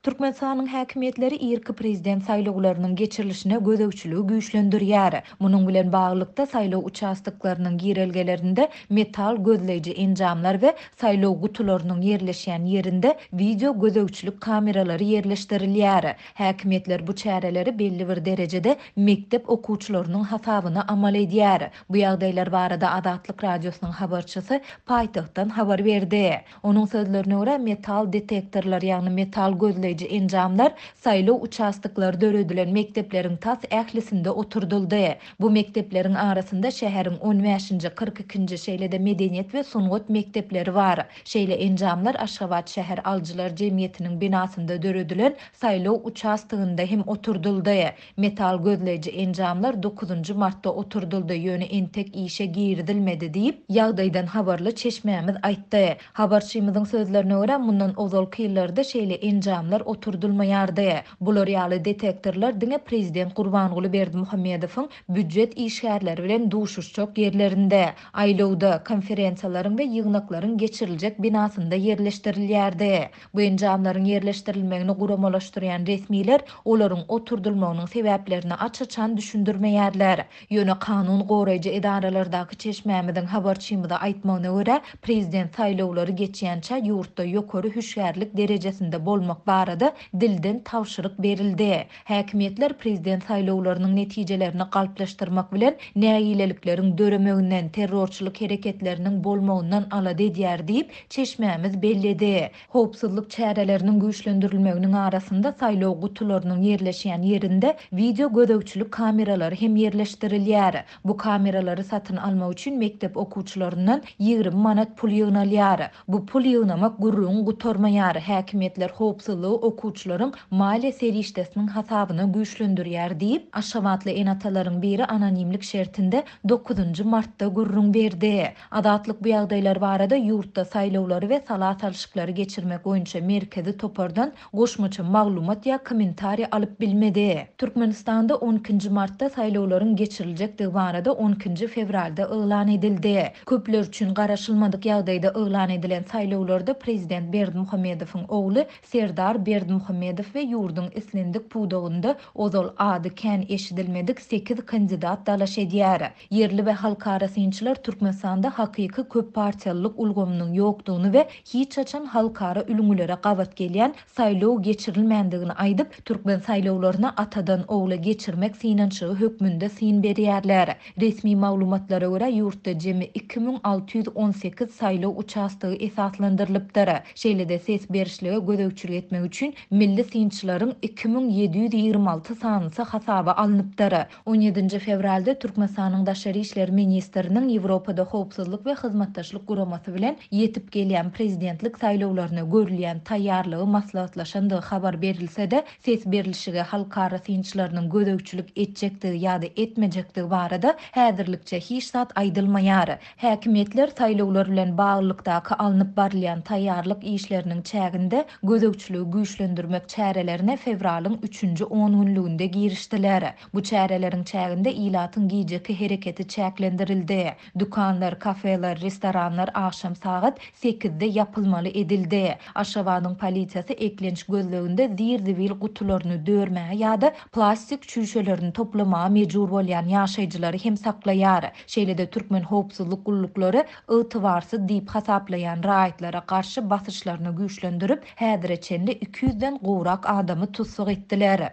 Türkmenistanyň häkimiýetleri irki prezident saýlawlarynyň geçirilişine gözegçiligi güýçlendirýär. Munuň bilen baglylykda, saýlaw uçastoklarynyň girelgelerinde metal gözleýji enjamlar we saýlaw gutularynyň ýerleşýän ýerinde wideo gözegçilik kameralary ýerleşdirilýär. Häkimiýetler bu çäreleri belli bir derejede mekdep okuwçylarynyň hasabyna amal edýär. Bu ýagdaýlar barada Azatlyk Radiosynyň habarçysy paýtagtdan habar berdi. Onuň sözlerine görä, metal detektorlar, ýagny metal gözleýji enjamlar saýlaw uçastoklary döredilen mekdepleriň tas ählisinde oturdyldy. Bu mekdepleriň arasynda şäheriň on bäşinji, 42-nji, şeýle-de medeniýet we sungat mekdepleri bar. Şeýle enjamlar Aşgabat şäher alyjylar jemgyýetiniň binasynda döredilen saýlaw uçastogynda hem oturdyldy. Metal gözleýji enjamlar dokuzynjy martda oturdyldy, ýöne entek işe girizilmedi diýip, ýagdaýdan habarly çeşmämiz aýtdy. Habarçymyzyň sözlerine görä, mundan ozalky ýyllarda şeýle enjamlar oturdylmaýardy. Bular ýaly detektorlar diňe prezident Gurbanguly Berdimuhamedowyň býujet işgärleri bilen duşuşjak ýerlerinde, aýlawda, konferensiýalaryň we ýygnaklaryň geçiriljek binasynda ýerleşdirilýärdi. Bu enjamlaryň ýerleşdirilmegini guramalaşdyrýan resmiler olaryň oturdylmagynyň sebäplerini aç-açan düşündirmeýärler. Ýöne kanun goraýjy edaralardaky çeşmämiziň habarçymyza aýtmagyna görä, prezident saýlawlary geçýänçä ýurtda ýokary hüşgärlik derejesinde bolmak barada dilden tabşyryk berildi. Häkimiýetler prezident saýlawlarynyň netijelerini galplaşdyrmak bilen, nägilelikleriň döremeginden, terrorçylyk hereketleriniň bolmagyndan alada edýär diýip, çeşmämiz belledi. Howpsuzlyk çäreleriniň güýçlendirilmeginiň arasynda saýlaw gutularynyň ýerleşýän ýerinde wideo gözegçilik kameralary hem ýerleşdirilýär. Bu kameralary satyn almak üçin mekdep okuwçylaryndan 20 manat pul ýygnalýar. Bu pul ýygnamak gürrüň gutarmaýar, häkimiýetler howpsuzlygy okuwçylaryň maliýe serişdesiniň hasabyna güýçlendirýär diýip, aşgabatly ene-atalaryň biri anonimlik şertinde dokuzynjy martda gürrüň berdi. Azatlyk bu ýagdaýlar barada ýurtda saýlawlary we sala salşyklary geçirmek boýunça merkezi topardan goşmaça maglumat ýa kommentariý alyp bilmedi. Türkmenistanda on ikinji martda saýlawlaryň geçiriljekdigi barada on ikinji fewralda yglan edildi. Köpler üçin garaşylmadyk ýagdaýda yglan edilen saýlawlarda prezident Berdimuhamedowyň ogly Serdar Berdimuhamedow we ýurduň islendik pudagynda ozal ady kän eşidilmedik sekiz kandidat dalaş edýär. Ýerli we halkara synçylar Türkmenistanda hakyky köppartiýalylyk ulgamynyň ýokdugyny we hiç haçan halkara ülňülere gabat gelýän saýlaw geçirilmändigini aýdyp, türkmen saýlawlaryna atadan ogla geçirmek synanyşygy hökmünde syn berýärler. Resmi maglumatlara görä, ýurtda jemi 2618 saýlaw uçastogy esaslandyrylypdyr. Şeýle-de ses berişlige gözegçilik etmek üçin milli synçylaryň 2726 sanysy hasaba alnypdyr. On ýedinji fewralda Türkmenistanyň Daşary işler ministriniň Ýewropada Howpsuzlyk we Hyzmatdaşlyk Guramasy bilen ýetip gelýän prezidentlik saýlawlaryna görülýän taýýarlygy maslahatlaşandygy habar berilse-de, ses berlişige halkara synçylarynyň gözegçilik etjekdigi ýa-da etmejekdigi barada häzirlikçe hiç zat aýdylmaýar. Häkimiýetler saýlawlar bilen baglylykdaky alnyp barylýan taýýarlyk işleriniň çäginde gözegçiligi güýçlendirmek çärelerine fewralyň üçünji ongünlüginde girişdiler. Bu çäreleriň çäginde ilatyň gijeki hereketi çäklendirildi. Dükanlar, kafeler, restoranlar agşam sagat sekizde ýapylmaly edildi. Aşgabadyň polisiýasy eklenç gözleginde zir-zibil gutularyny dörmäge ýa-da plastik çüýşelerini toplamaga mejbur bolýan ýaşaýjylary hem saklaýar. Şeýle-de türkmen howpsuzlyk gulluklary ygtybarsyz diýip hasaplaýan raýatlara garşy basyşlaryny güýçlendirip, häzire çenli iki ýüzden gowrak adamy tussag etdiler.